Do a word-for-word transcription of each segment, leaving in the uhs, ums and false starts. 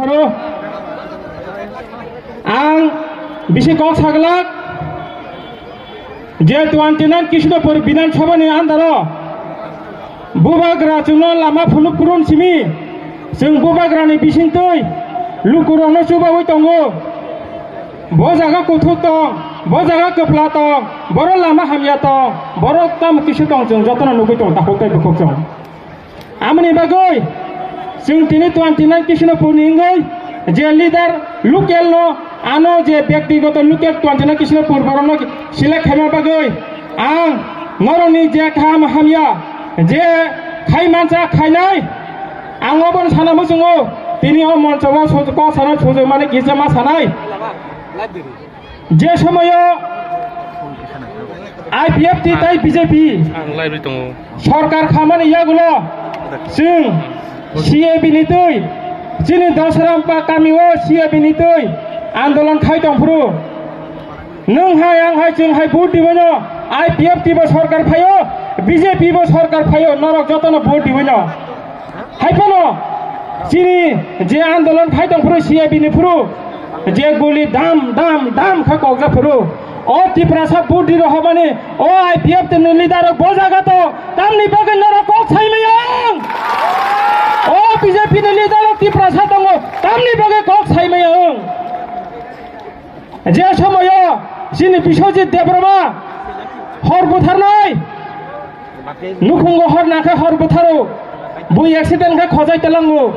Aro ang bisi kok saglak je twenty nine Krishnapur Bidhan Sabha ni under o bubagra chwngno lama phunuk phurun simi chwng bubagra ni bisingtwi lukurokno chubaui tongo. Bo jaga kuthuk tong, bo jaga kwpla tong, boro lama hamya tong, boro tamo kisi tong chwng jotono nugui tong takhuk tei bukhuk chwng. Amoni bagwi chwng tini twenty nine Krishnapur ni wngwi je leader local no ano je byaktigoto local twenty nine Krishnapur borokno select khaima bagwi ang norokni je kaham hamya je khai mansa khainai ang obono sana muchungo tini o moncho o kok sana sujui mani kisa ma sanai. Je somoyo I P F T tai B J P ang live ri tongo. Sorkar khamani yagulo chwng C A B ni twi chini Dosram pa kami o C A B ni twi andolon khai tongphuru. Nwng hai ang hai chwng hai vote dibaino I P F T bo sorkar phaio, B J P bo sorkar phaio, norok jotono vote dibaino. Hai phano chini je andolon phai tong phuru C A B ni phuru je guli dam dam dam kha kokjak phuru o Tiprasa budi rohobani o I P F T ni leader rok bo jaga to tamni bagwi norok kok sai maya ang. O B J P ni leader rok Tiprasa tongo tamni bagwi kok sai maya ang. Je somoyo chini Biswajit Debbarma hor butharnai, nukhungo hor nangkhe hor butharo, bui accident khe khojai talango.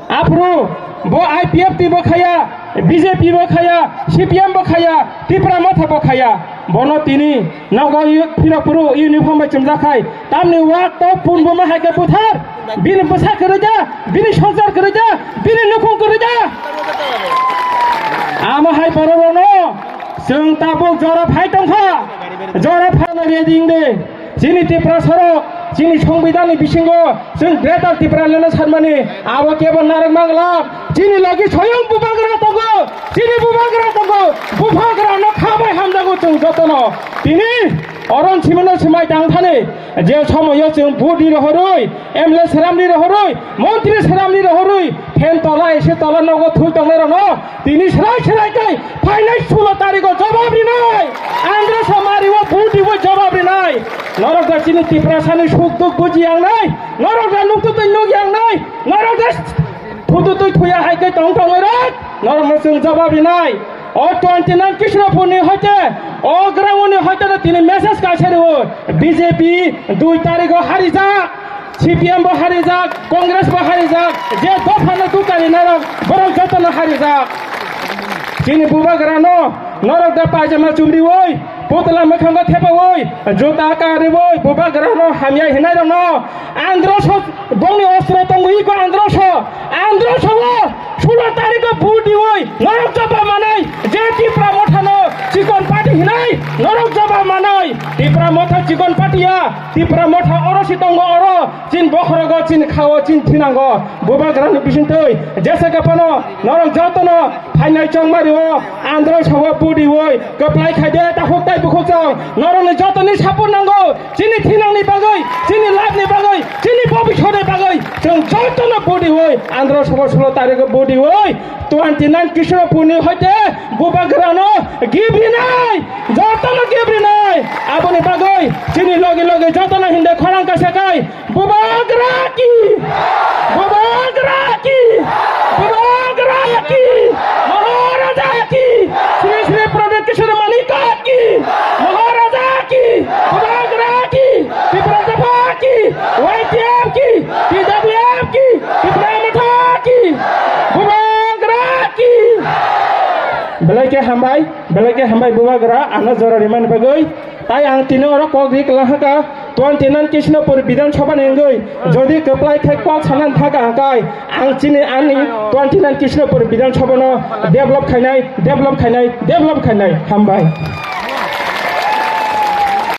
Aphuru bo I P F T bo khaya, B J P bo khaya, C P M bo khaya, Tipra Motha bo khaya. Bono tini nogo phirok phuru uniform bai chumjak khai. Tamni wak to pun buma hai khe buthar, bini bwsa kwrwi da, bini songsar kwrwi da, bini nukhung kwrwi da. Amo hai borok rokno chwng tabuk jora phai tongkha, jora phano ready de. Chini Tiprasa rok, chini Songbidan ni bisingo chwng Greater Tipraland no sanmani abo kebo narwk manglak. Chini logi soyong bubagra tongo, chini bubagra tongo, bubagra no khabai hamjago chwng jotono. Tini Oron simino simai tang thani, je somoyo chwng budi rohorwi, M L A seramni rohorwi, montri seramni rohorwi, phen tola ese tola nogo thui tongnai rokno, tini serai serai kai phainai sulo tarigo jobab rinai, Andro Somari o budi o jobab rinai, norok da chini Tiprasani suk duk buji yang nai, norok da nuk tui nuk yang nai, norok da thutu tui thuya hai kai tong tongnai rok, norok no chwng jobab rinai. O twenty nine Krishnapur ni hoite, o ground ni hoite no tini message kaisa rio, B J P dui tarikh o harijak, C P M bo harijak, Congress bo harijak, je dopha no dukani narok borok joto no harijak. Chini bubagra no norok da pajama chumrioi, putla mwkhang bo thepaoi, juta karioi, bubagra no hamya hinai rok no Andro so bongni ostro tongo iko Andro so, Andro so o sulo tarikh o vote dioi norok jaba manai je Tipra Motha no chikon party hinai norok jaba manai Tipra Motha chikon party ya Tipra Motha oro si tongo oro chin bokhorogo chin khao chin thinango bubagra ni bisingtwi jesa kaphano norok jotono phainai chongmari o Andro so o vote dioi kwplai khaide takhuk tai bukhuk chong norok ni jotoni support nango. Chini thinangni bagwi, chini life ni bagwi, chini bobiswrni bagwi, chwng jotono budi oi, Andro sobo sulo tarikh budi oi, twenty nine Krishnapurni hoite bubagrano gibrinai, jotono gibrinai. Aboni bagwi chini logi logi jotono hinde khorang kaisa kai, Bubagra ki, Bubagra ki, Bubagra ki, Maharaja ki, Shri Shri Pradyut Kishore Manikya ki, Maharaja ki, Bubagra ki, Tipra Japha ki, Y T F ki, T W F ki, Tipra Motha ki, Bubagra ki. Belai khe hambai, belai khe hambai Bubagra, ano jora rimani bagwi. Tai ang tini oro kok ri kwlahaka, twenty nine Krishnapur Bidhan Sabha ni wngwi, jodi kwplai khai kok sanani thaka hwnkhe, ang chini ani twenty nine Krishnapur Bidhan Sabha no develop khainai, develop khainai, develop khainai. Hambai.